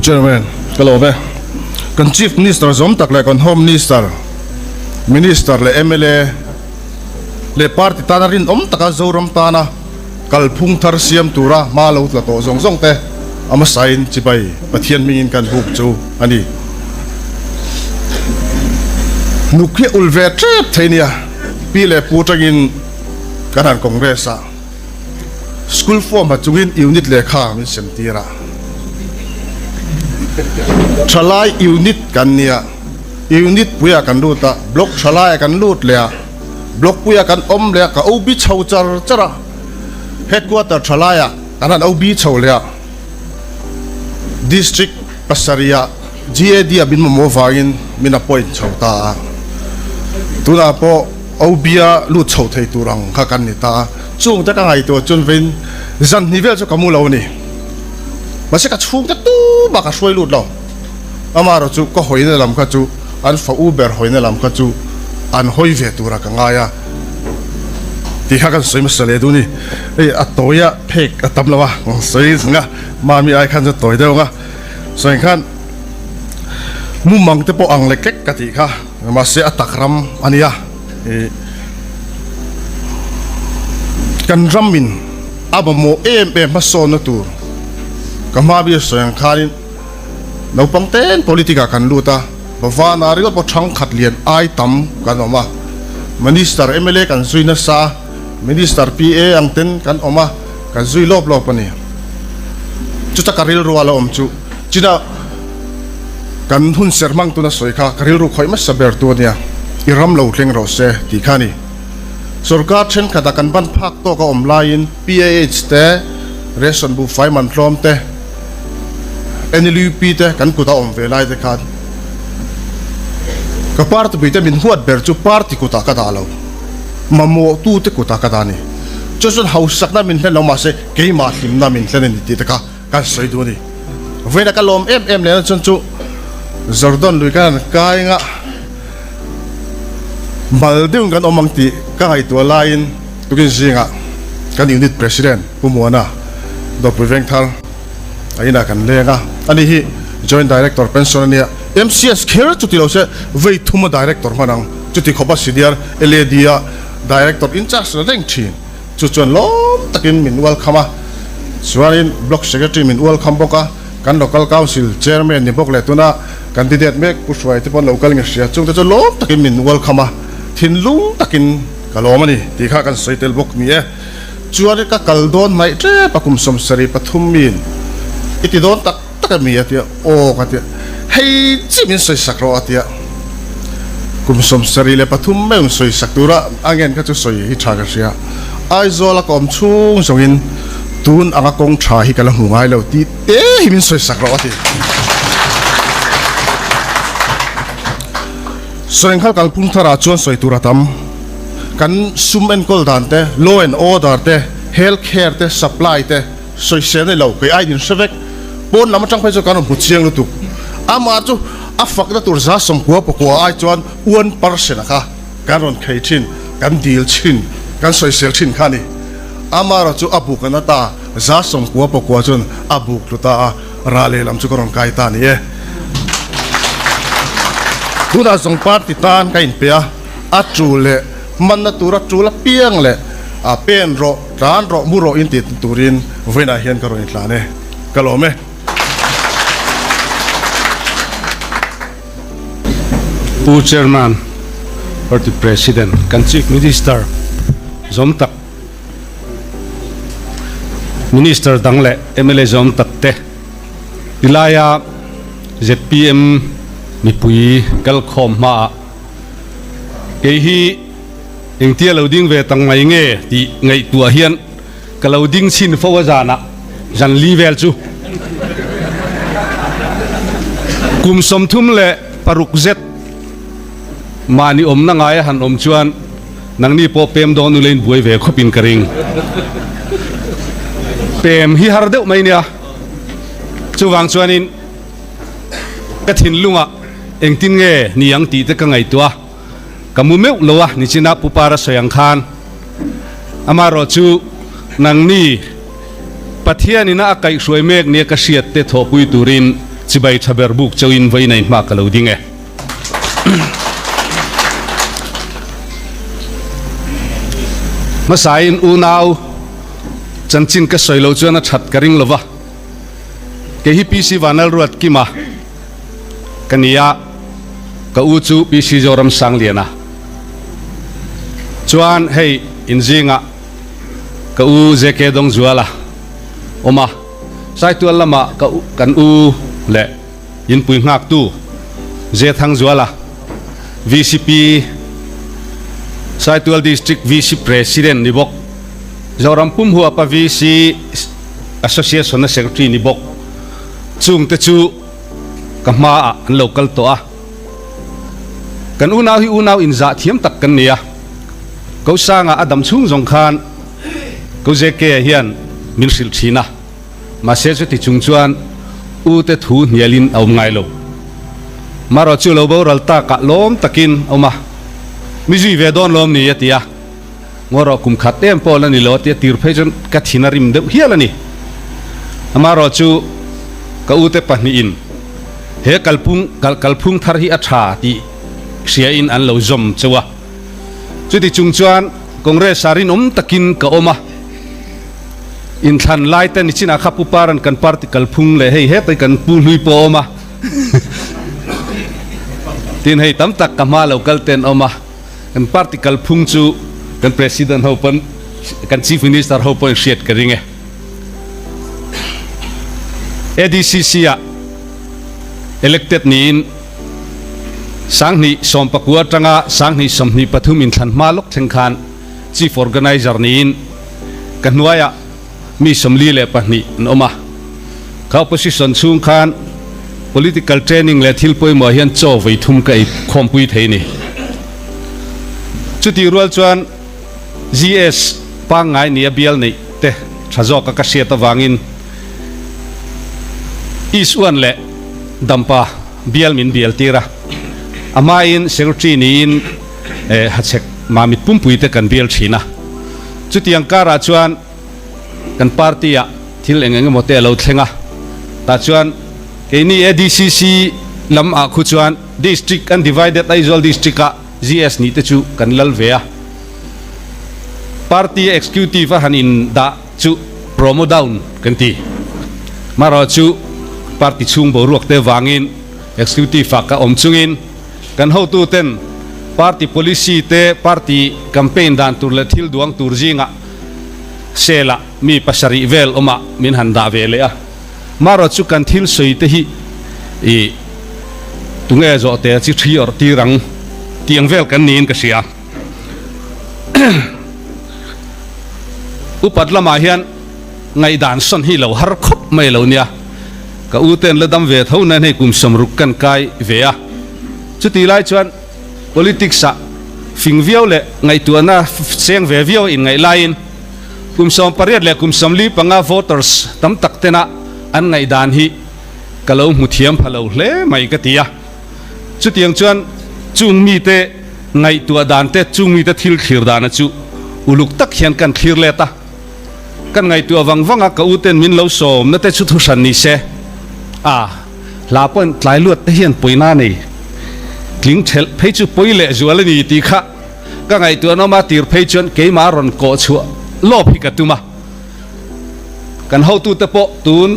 Chairman, ka lo ve. Kan Chief Minister zawm tak leh kan Home Minister, Minister leh mla leh party tana rinawm taka Zoram tana kalphung thar siam tura hma lo tla tawh zawng zawng te a hmasain chibai Pathian hmingin kan buk chu a ni. Hnuk hi a ul ve tep thei nia, pi leh pu atangin kan han Congress a. School form ha chungin unit lehkha min sem tir a, thalai unit kan nia, unit puiah kan lut a, block thalaiah kan lut leh a, block puiah kan awm leh a, ka OB chho char char a, headquarter thalaiah kan han OB chho leh a, district pasarihah GAD ah min mamawh vangin min appoint chho ta a, tunah pawh OB a lut chho thei tur ang kha kan ni ta a, chung te ka ngaihtuah chuan vein zan hnih vel chu ka mu lo a ni. Mahse ka chhungte tumah ka hruai lut lo, amaherawh chu ka hawina lam kha chu an fa u ber hawina lam kha chu an hawi ve tura ka ngai a tih kha kan sawi hmasa leh duh a ni. Hei a tawia phek a tam lo a, sawi ang a, mami ai khan chu a tawi deuh ang a, sawi ang khan mumang te pawh ang lek lek ka tih kha. Mahse a tak ram a nia i kan ramin a mamawh em em hmasawnna tur ka hma bia sawi ang khanin naupang ten politic ah kan lut a, Bhavana ringawt pawh thangkhat lian ai tam kan awm a, Minister mla kan zui nasa a, Minister PA ang ten kan awm a, kan zui lawp lawp a ni. Chuta ka rilru a la awm chu china kan hun ser hmang tuna sawi kha ka rilru khawih hmasa ber tu ania, i ram lo thleng rawh se tih kha a ni. Sorkar thenkhatah kan ban phak tawk a awm laiin PAH te, ration buhfai man tlawm te, NLUP te kan kut a awm ve lai te khan ka party pui te min huat ber chu party kutah ka dah lo, mamawhtu te kutah ka dah a ni. Chu chuan hausakna min hlen lo mahse keimah hlimna min hlen a ni tih te kha kan sawi duh a ni. Vawiina ka lawm em em lehna chuan chu Jordan lui kan han kai anga mal deuhin kan awm ang tih ka ngaihtuah laiin tukin zingah kan unit president Pu Muana Dawrpui Vengthar a inah kan leng a, ani hi joint director pension a nia, MCS kher chuti lo se vei thuma director hman ang chuti khawpa senior LAD a director in charge la reng thin. Chu chuan lawm takin min ualkham a, chuanin Block Secretary min ualkham bawk a, kan Local Council Chairman ni bawk leh tuna candidate mek Pu Hruai te pawh an lo kal nge hria, chungte chu lawm takin min ualkham a, thinlung takin ka lawm a ni tih kha kan sawi tel bawk ni e. Chuanin ka kal dawn hnaih tep a kum 73 min i ti dawn tak tak a mi a tia, aw ka tia, hei chi min sawi sak rawh a tia, kum 73 meuh sawi sak tura a ngen kha chu sawi hi tha ka hria, Aizawl a ka awm chhung zawngin tun anga kawng tha hi ka la hmu ngai lo tih te hi min sawi sak rawh a ti. Sawihnghal kalphung tharah chuan sawi tur a tam, kan sum enkawl dan te, law and order te, health care te, supply te, Sawisel ni lo, kei aiin hre vek. Pawn lam atang phei chuan kan rawn hmu chiang lutuk. Amah chu a fakna tur 90 pakua ai chuan 1% a kha kan rawn khei thin, kan dil thin, kan sawisel thin kha a ni. Amaherawh chu a buk a na ta, 90 pakua chuan a buk tlu ta a, rah lehlam chu ka rawn kai ta a ni e. Tunah zawng party tan ka inpe a, a tul leh hmanna tura tul apiang leh a pen rawh. Tlan rawh mu rawh in ti turin vawiinah hian ka rawn intlan e. Ka lawm e. Pu Chairman, Party President, kan Chief Minister zawm tak, Minister dang leh mla zawm tak te tilaia zpm mipui kalkhawm hmaah kei hi Engtia lo ding ve tang mai nge tih ngaihtuah hian ka lo ding chhin fo a zanah zan li vel chu kum 36 zet mahni awmna ngaia han awm chuan nangni pawh pem dawn ula in buai ve khawpin ka ring. Pem hi har deuh mai nia. Chuvang chuanin ka thinlungah engtin nge ni ang tih te ka ngaihtuah a. Ka mu meuh lo a, nichina Pu Para sawi ang khan. Amaherawh chu nangni Pathianina a kaihhruai mek nia ka hriat te thawhpui turin. Chibai tha ber buk chauhin vawi nei hma ka lo ding e. Hmasain unau chanchin ka sawi lo chuan a that ka ring lova. Kei hi PC Vanlalruat Kima ka ni a, ka u chu PC Zoram Sangliana. Chuan hei inzingah ka u JK Dawngzuala awm a, Saitual lamah ka kan u leh inpui nghaktu J Thangzuala, VCP, Saitual District VC President ni bawk, Zoram pum huapa VC Association-a Secretary ni bawk, chungte chu ka hmaah an lo kal tawh a. Kan unau hi unau inzah thiam tak kan ni a, Kosanga a dam chhung zawng khan Ko JK-a hian min hrilh thin a, mahse chuti chung chuan u te thu hnialin a awm ngai lo. Marawh chu lo boral takah lawm takin a awm a, Mi zui ve dawn lawm ni a ti a, Ngaw rawh kum khat em pawh la ni lo a ti a, tir phei chuan ka thin a rim deuh hial a ni. Amarawh chu ka u te pahnihin he kalphung kalphung thar hi a tha tih hriain an lo zawm cheu a. Chuti chung chuan Congress ah rinawm takin ka awm a, inthlan lai te nichinah kha Pu Paran kan party kalphung leh hei hetai kan Pu Hlui pawh a awm a, tin hei tam tak ka hma lo kal te an awm a, kan party kalphung chu kan President ho pawn kan Chief Minister ho pawhin hriat ka ring e. ADCC ah elected niin 2019 atanga 2023 inthlan hma lawk thleng khan Chief Organizer niin ka hnuaiah mi 42 an awm a. Kha opposition chhung khan political training leh thil pawimawh hian chaw vei thum ka ei khawmpui thei a ni. Chutih rual chuan GS pangngai nia bial neih te tha zawka ka hriat avangin East Uan leh Dampa bial min bial tir a, a hmain Secretary niin Hachhek Mamit Pumpui te kan bial thin a. Chutiang karah chuan kan party ah thil eng eng emaw te a lo thleng a, tah chuan keini ADCC lam ah khu chuan District Undivided Aizawl District ah GS nih te chu kan lal ve a, Party Executive a han in dah chu promo down kan ti. Marawh chu party chhung boruak te vangin executive ah ka awm chungin kan hotu ten party policy te party campaign dan tur leh thil duang tur zingah sel ah mi pasarih vel awmah min han dah ve leh a. Marawh chu kan thil sawi te hi i tunge zawh te chi thi awrh tir ang tih ang vel kan niin ka hria. Upat lamah hian ngaihdan sawn hi lo har khawp mai lo nia. Ka u ten la dam ve tho nan hei kum 60 kan kai ve a. Chutih lai chuan politics ah fing viau leh ngaihtuahna cheng ve viau a inngaih laiin kum 18 leh kum 45 voters tam tak tena an ngaihdan hi ka lo hmu thiam pha lo hle mai ka ti a. Chutiang chuan chung mite ngaihtuah dan te, chung mite thil thlir dana chu uluk tak hian kan thlir let a. Kan ngaihtuah vang vang a, ka u ten min lo sawm na te chu thu hran ni se. A, hla pawhin tlai luat te hian pawina nei tling thelh phei chu pawi leh zual a ni tih kha ka ngaihtuah nawm a, tir phei chuan keimah rawn kawh chhuah lawp hi ka tum a. Kan hotute pawh tun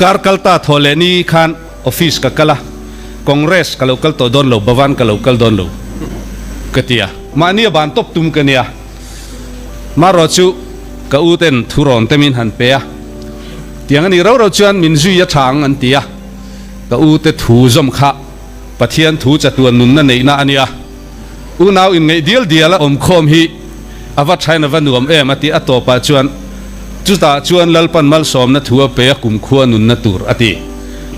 kar kal ta thaw leh ni khan Office ka kal a, Congress ka lo kal tawh dawn lo, Bhavan ka lo kal dawn lo ka ti a. Mahni a ban tawp tum ka nia. Marawh chu ka u ten thu rawn te min han pe a, tiang a nih rau rau chuan min zui a tha ang an ti a. Ka u te thu zawm kha Pathian thu chatuan nunna neihna a nia. Unau inngeih dial dial a awmkhawm hi a va thain a va nuam em a ti a tawpah chuan chutah chuan Lalpan malsawmna thu a pe a kumkhua nunna tur a ti.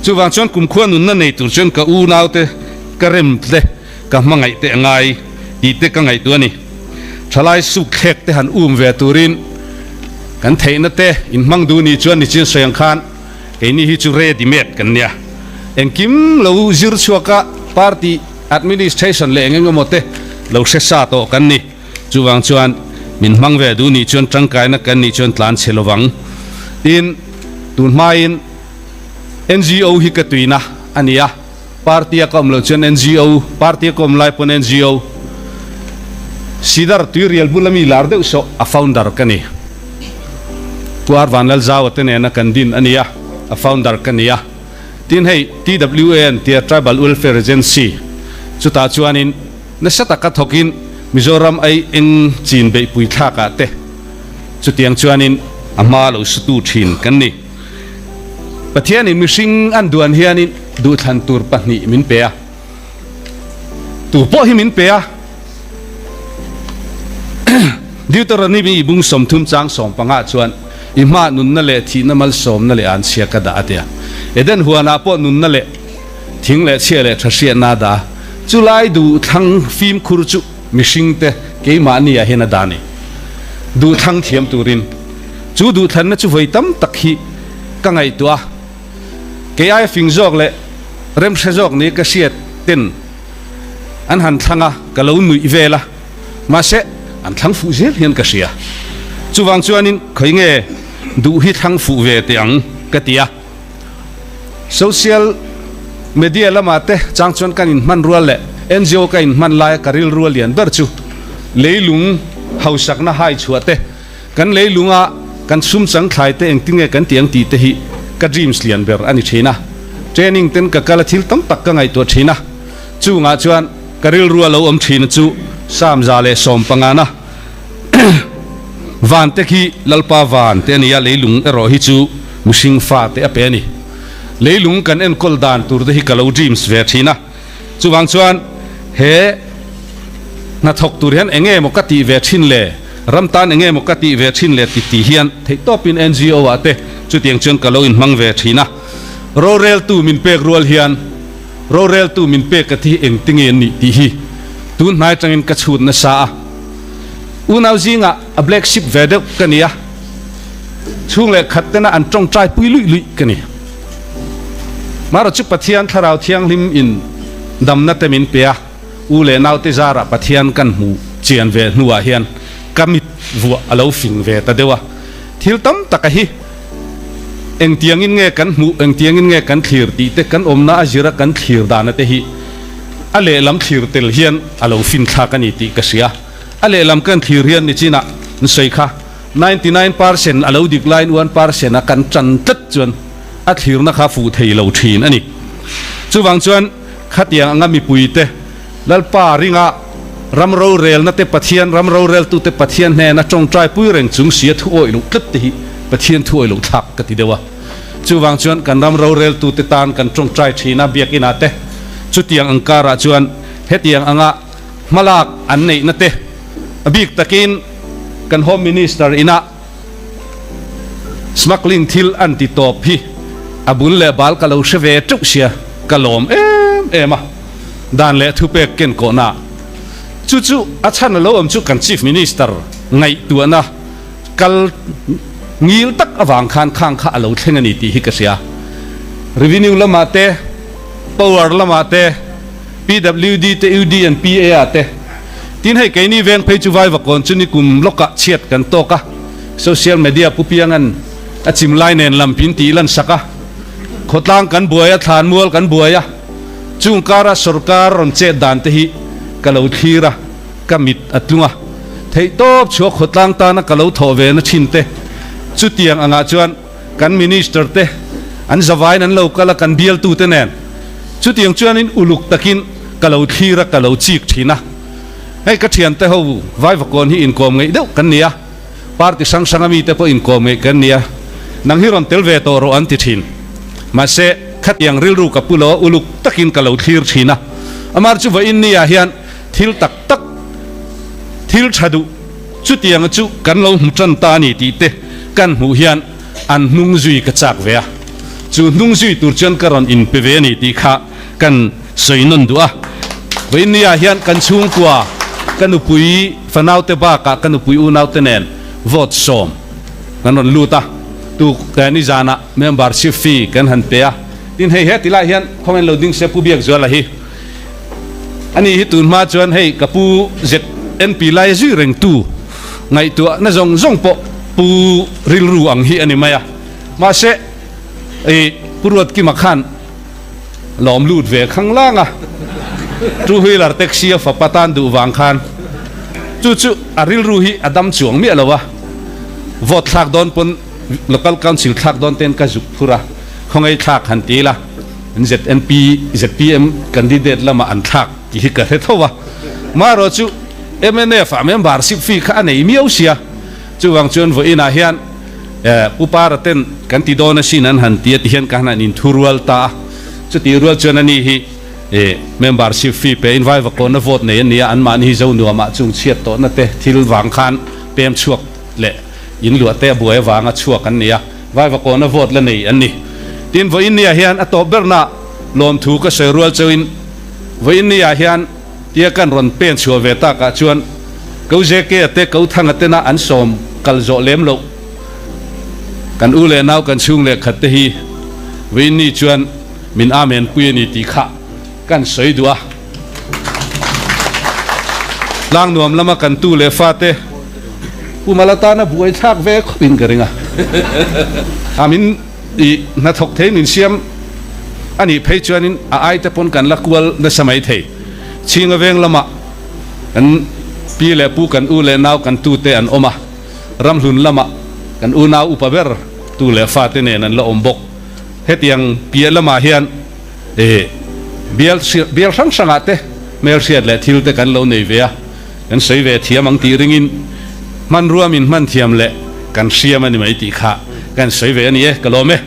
Chuvang chuan kumkhua nunna nei tur chuan ka unaute ka rem te ka hmangaih te a ngai tih te ka ngaihtuah a ni. Thalai suk thlek te han um ve turin kan theihna te inhmang duh ni chuan nichin sawi ang khan keini hi chu ready made kan nia. Engkim lo zir chhuak a party Administration leh eng eng emaw te lo hre sa tawh kan ni. Chuvang chuan min hmang ve duh nih chuan tangkaina kan nih chuan tlan chhe lovang. Tin, tun hmain NGO hi ka tuina a ni a, party a ka awm loh chuan NGO, party a ka awm lai pawn NGO, Sidar Tuirial bula mi lar deuh sawh a founder ka ni. Pu Ar Vanlalzaua te nena kan din a ni a, a founder ka ni a. Tin hei TWA an tia Tribal Welfare Agency chutah chuanin nasa taka thawkin Mizoram ai eng chin beihpui thlakah te chutiang chuanin a hma lo sutu thin kan ni. Pathianin mihring an duan hianin duhthlan tur pahnih min pe a, tu pawh hi min pe a. Deuteronomy bung 30 chang 15 chuan i hma nunna leh thihna malsawmna leh an chhia ka dah a ti a. Eden huanah pawh nunna leh thing leh chhia leh tha hriatna a dah a. Chulai duhthlang fimkhur chu mihringte keimahni ah hian a dah a ni. Duhthlang thiam turin chu duhthlanna chu vawi tam tak hi ka ngaihtuah a. Kei aia fing zawk leh remhre zawk ni ka hriat ten an han thlang a, ka lo nuih vel a, mahse an thlang fuh zel hian ka hria. Chuvang chuanin khawi nge duh hi thlang fuh ve teh ang ka ti a. Social media lamah te chang chuan kan inhman rual leh NGO ka inhman laia ka rilru a lian ber chu leilung hausakna hai chhuah te, kan leilunga kan sum chang thlai te engtin nge kan tih ang tih te hi ka dreams lian ber a ni thin a. Training ten ka kal a thil tam tak ka ngaihtuah thin a, chungah chuan ka rilru a lo awm thin chu 115 na van te khi Lalpa van te a ni a, leilung erawh hi chu mihring fa te a pe a ni. Leilung kan enkawl dan tur te hi ka lo dreams ve thin a, chuvang chuan he hnathawk tur hian eng nge maw ka tih ve thin le, ram tan eng nge maw ka tih ve thin le ti ti hian theihtawpin NGO ah te chutiang chuan ka lo inhmang ve thin a. Roreltu min pek rual hian roreltu min pek a thi engtinge an nih tih hi tun hnai atangin ka chhut nasa a. Unau zingah a black sheep ve deuh ka ni a, chhung leh khat tena an tawngtai pui luih luih ka ni. Marawh chu Pathian Thlarau Thianghlim in damna te min pe a, u leh naute zarah Pathian kan hmu chian ve hnuah hian ka mit vuah a lo fing ve ta deuh a. Thil tam taka hi engtiangin nge kan hmuh, engtiangin nge kan thlir tih te, kan awmna a zira kan thlir dana te hi a lehlam thlir tel hian a lo finthlak a ni tih ka hria. A lehlam kan thlir hian nichinah an sawi kha 99% a lo dik laiin 1% a kan tan tlat chuan a thlirna kha fuh thei lo thin a ni. Chuvang chuan khatiang anga mipuite Lalpa ringa ram rorelna te Pathian ram roreltute Pathian hnena tawngtai pui reng chung sia thu awih loh tlat te hi Pathian thu awih loh thlak ka ti deuh a. Chuvang chuan kan ram roreltute tan kan tawngtai thin a biakinah te chutiang ang karah chuan hetiang anga hmalak an neihna te a bik takin kan Home Minister ina smuggling thil an ti tawp hi a bul leh bal ka lo hre ve teuh sia ka lawm em em a, dan leh thupek ken kawhna chu chu a chhan a lo awm chu kan Chief Minister ngaihtuahna kal ngil tak avang khan khang kha a lo thleng a ni tih hi ka hria. Revenue lamah te, Power lamah te, PWD te, UD and PA ah te. Tin hei keini veng phei chu Vaivakawn chu nikum lawkah chhiat kan tawk a, social media pu piangan a chim lai nen lam pin tih lan sak a, khawtlang kan buai a, thlanmual kan buai a, chung kara sorkar rawn chet dan te hi ka lo thlir a, ka mit a tlung a, theihtawp chhuak khawtlang tana ka lo thawh ve na thin te chutiang angah chuan kan minister te an zavain an lo kal a, kan bialtu te nen chutiang chuanin uluk takin ka lo thlir a, ka lo chik thin a. Hei ka thiante ho Vaivakawn hi inkawm ngeih deuh kan ni a, party hrang hranga mite pawh inkawm ngeih kan ni a, nang hi rawn tel ve tawh rawh an ti thin. Mahse, khatiang rilru ka pu lo a, uluk takin ka lo thlir thin a. Amar chu vawiin ni ah hian thil tak tak, thil tha duh chutiang chu kan lo hmu tan ta a ni tih te kan hmuh hian an hnung zui ka chak ve a, chu hnung zui tur chuan ka rawn inpe ve a ni tih kha kan sawi nawn duh a. Vawiin ni ah hian kan chhungkua ka nupui fanaute bakah ka nupui unaute nen vote 10 kan rawn lut a, tuk nizanah membership fee kan han pe a, tin hei he tilai hian khawngain lo ding se Pu Biakzuala hi. Ani hi tun hma chuan hei ka pu ZNP lai zui reng tu ngaihtuahna zawng zawng pawh pu rilru ang hi a ni mai a. Mahse i Pu Ruatkima khan lawm lut ve khang lang a, two wheeler taxi a fapa tan duh vang khan chu chu a rilru hi a dam chuang miah lo a, vote thlak dawn pawn local council thlak dawn ten ka zuk phur a, khawngaih thlak han ti ila ZNP zpm candidate lamah an thlak tih hi ka hre tho a, marawh chu mnf ah membership fee kha a nei miau sia, chuvang chuan vawiinah hian. Pu Para ten kan ti dawn asin an han ti a ti hian ka han inthurual ta a, chutih rual chuan ani hi membership fee pe in vai vakawhna vote nei an ni a, anmahni hi zo nuamah chung chhiat tawhna te thil vang khan pem chhuak leh in luah te a buai avanga chhuak an ni a, vai vakawhna vote la nei an ni. Tin, vawiinniah hian a tawp berna lawmthu ka sawi rual chauhin vawiinniah hian Tia kan rawn pen chhuah ve takah chuan Ko JK-a te Ko Thanga tena an sawm kal zawh lem loh kan u leh nau kan chhung leh khat te hi Winnie chuan min amen pui a ni tih kha kan sawi duh a. Tlang nuam lama kan tu leh fate Pu Mala tana buai thlak ve khawp in ka ring a. A min i hnathawk thei min siam a nih phei chuanin a ai te pawn kan la kual nasa mai thei. Chhinga veng lamah kan pi leh pu kan u leh nau kan tu te an awm a, ramhlun lamah kan unau upa ber tu leh fa te nen an la awm bawk. Hetiang piah lamah hian e bial bial hrang hrangah te hmelhriat leh thil te kan lo nei ve a, kan sawi ve thiam ang tih ringin hmanrua min hman thiam leh kan hriam a ni mai tih kha kan sawi ve a ni e, ka lawm e.